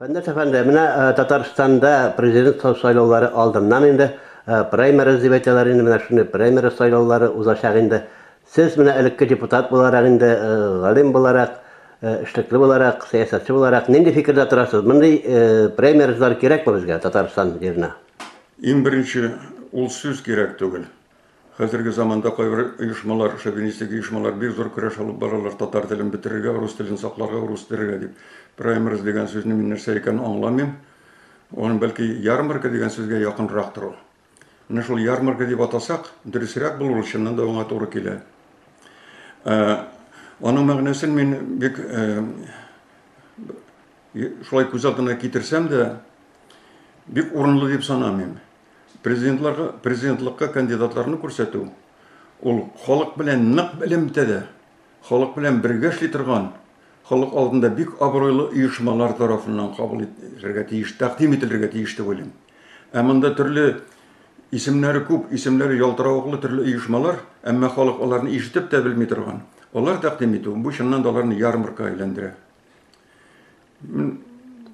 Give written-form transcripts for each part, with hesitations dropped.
Фәндәс әфәнде, менә Татарстанда президент сайлаулары алдыннан инде праймериз дип әйтәләр инде, менә шундый праймериз сайлаулары узачак инде. Сез менә элекке депутат буларак инде, галим буларак, эшлекле буларак, сәясәтче буларак нинди фикердә торасыз? Мондый праймеризлар кирәкме безгә Татарстан җиренә? Иң беренче, ул сүз кирәк түгел. Хәзерге заманда кайбер оешмалар, шовинистик оешмалар бик зур көрәш алып баралар татар телен бетерергә, рус телен сакларга, рус итәргә дип. Праймериз дигән сүзне мин нәрсә икәнен аңламыйм. Аның бәлки ярмарка дигән сүзгә якынрактыр ул. Менә шул ярмарка дип атасак, дөресрәк булыр, ул чыннан да аңа туры килә. Аның мәгънәсен мин бик шулай күз алдына китерсәм дә, бик урынлы дип санамыйм. Президентларга, президентлыкка кандидатларны күрсәтү, ул халык белән нык элемтәдә, халык белән бергә эшли торган, халык алдында бик абруйлы оешмалар тарафыннан кабул ителергә тиеш, тәкъдим ителергә тиеш дип уйлыйм. Ә монда төрле исемнәре күп, исемнәре ялтыравыклы төрле оешмалар, әмма халык аларны ишетеп тә белми торган. Алар тәкъдим итү, бу чыннан да аларны ярмаркага әйләндерә.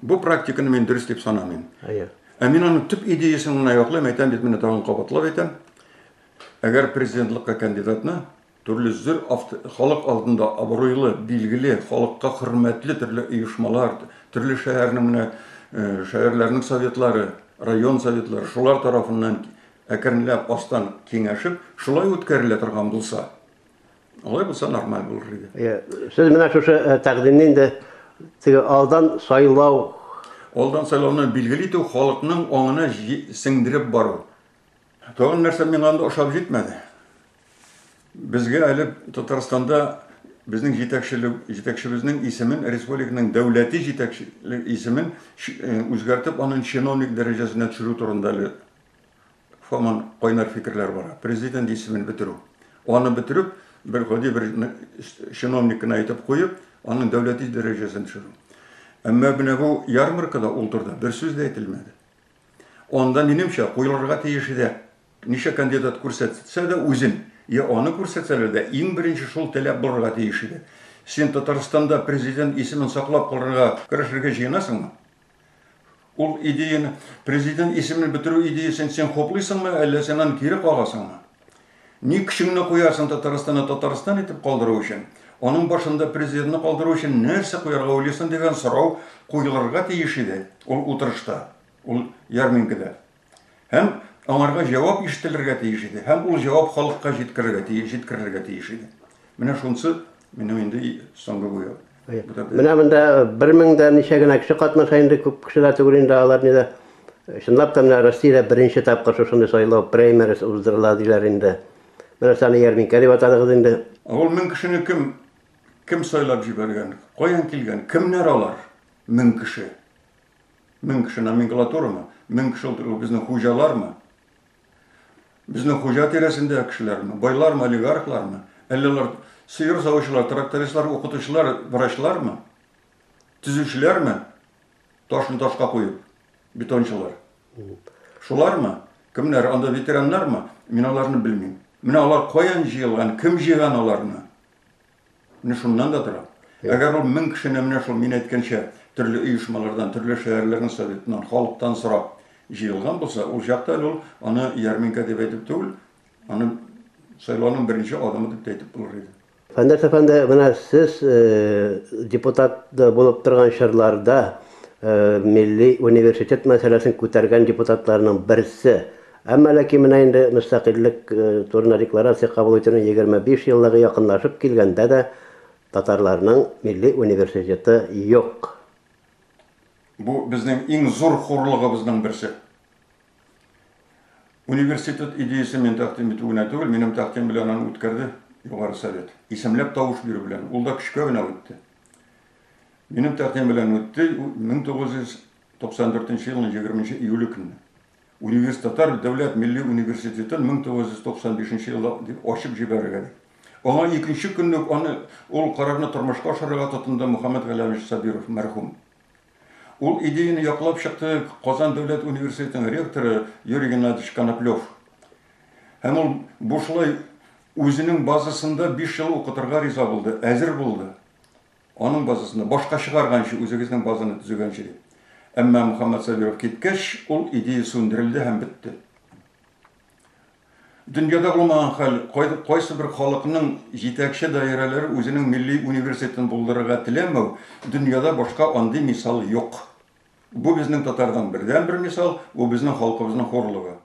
Бу практиканы мин дөрес дип санамыйм. Әйе. Ә мин аның төп идеясын гына яклыйм, әйтәм бит, менә тагын кабатлап әйтәм. Әгәр президентлыкка кандидатны төрле зур халык алдында абруйлы, билгеле, халыкка хөрмәтле төрле оешмалар, төрле шәһәрнең менә э, шәһәрләрнең советлары, район советлары, шулар тарафыннан әкренләп астан киңәшеп, шулай үткәрелә торган булса, Алай булса нормаль булыр иде. Иә, сез менә шушы э, тәкъдимне инде теге алдан сайлау Алдан сайлауны билгеле итү халыкның аңына сеңдереп бару. Тагын нәрсә миңа анда ошап җитмәде. Безгә әле Татарстанда безнең җитәкчелек җитәкчебезнең исемен республиканың дәүләти җитәкчелек исемен э, үзгәртеп аның чиновник дәрәҗәсенә төшерү турында әле Һаман кайнар фикерләр бара. Президент исемен бетерү. Аны бетереп, бер гади бер чиновник кына итеп куеп, аның дәүләти дәрәҗәсен төшерү. Әмма менә бу ярмаркада ул турыда бер сүз дә әйтелмәде. Анда, минемчә, куелырга тиеш иде. Ничә кандидат күрсәтсә дә үзен, я аны күрсәтсәләр дә, иң беренче шул таләп булырга тиеш иде. Син Татарстанда президент исемен саклап калырга көрәшергә җыенасыңмы? Ул идеяне, президент исемен бетерү идеясен син хуплыйсыңмы, әллә син аны кире кагасыңмы? Ни көчеңне куярсың Татарстанны Татарстан итеп калдыру өчен? Аның башында президентны калдыру өчен нәрсә куярга уйлыйсың дигән сорау куелырга тиеш иде ул утырышта, ул ярминкәдә. Һәм аңарга җавап ишетелергә тиеш иде. Һәм ул җавап халыкка җиткерергә тиеш, җиткерелергә тиеш иде. Менә шунысы минем инде соңгы буе. Менә монда бер мең дә ничә генә кеше катнаша инде, күп кеше дә түгел инде алар ни дә. Чынлап та менә Россиядә беренче тапкыр шушындый сайлау праймериз уздырыла диләр инде. Менә сез аны ярминкә дип атадыгыз инде. Ә ул 1000 кешене кем кем сайлап җибәргән? Каян килгән? Кемнәр алар? 1000 кеше. 1000 кеше номенклатурамы? 1000 кеше ул безнең хуҗалармы? Безнең хуҗа тирәсендә кешеләрме? Байлармы, олигархлармы? Әллә алар сыер савучылар, трактористлар, укытучылар, врачлармы? Төзүчеләрме? Ташны ташка куеп, бетончылар. Шулармы? Кемнәр? Анда ветераннармы? Мин аларны белмим. Менә алар каян җыелган, кем җыйган аларны? Менә шуннан да тора. Әгәр ул 1000 кешене менә шул мин әйткәнчә төрле оешмалардан, төрле шәһәрләрнең советыннан, халыктан сорап җыелган булса, ул чакта әле ул аны ярминкә дип әйтеп түгел, аны сайлауның беренче адымы дип тә әйтеп булыр иде. Фәндәс әфәнде, менә сез депутат булып торган чорларда милли университет мәсьәләсен күтәргән депутатларның берсе. Әмма ләкин менә инде мөстәкыйльлек турында декларация кабул итүнең 25 еллыгы якынлашып килгәндә дә татарларның милли университеты юк. Бу безнең иң зур хурлыгыбызның берсе. Университет идеясен мин тәкъдим итү генә түгел, минем тәкъдим белән аны үткәрде Югары Совет. Исемләп тавыш бирү белән. Ул да көчкә генә үтте. Минем тәкъдим белән үтте 1994 елның 20 июле көнне. Универс Татар дәүләт милли университетын 1995 елда дип ачып җибәрергә дип. Аңа икенче көнне үк аны ул карарны тормышка ашырырга тотынды Мөхәммәт Галәвович Сабиров мәрхүм. Ул идеяне яклап чыкты Казан дәүләт университетының ректоры Юрий Геннадьевич Коноплев. Һәм ул бушлай үзенең базасында 5 ел укытырга риза булды, әзер булды. Аның базасында, башка чыгарганчы, үзегезнең базаны төзегәнче дип. Әмма Мөхәммәт Сабиров киткәч, ул идея сүндерелде һәм бетте. Дөньяда булмаган хәл, кайсы бер халыкның җитәкче даирәләре үзенең милли университетын булдырырга теләмәү, дөньяда башка андый мисал юк. Бу безнең татардан бердәнбер мисал, бу безнең халкыбызның хурлыгы.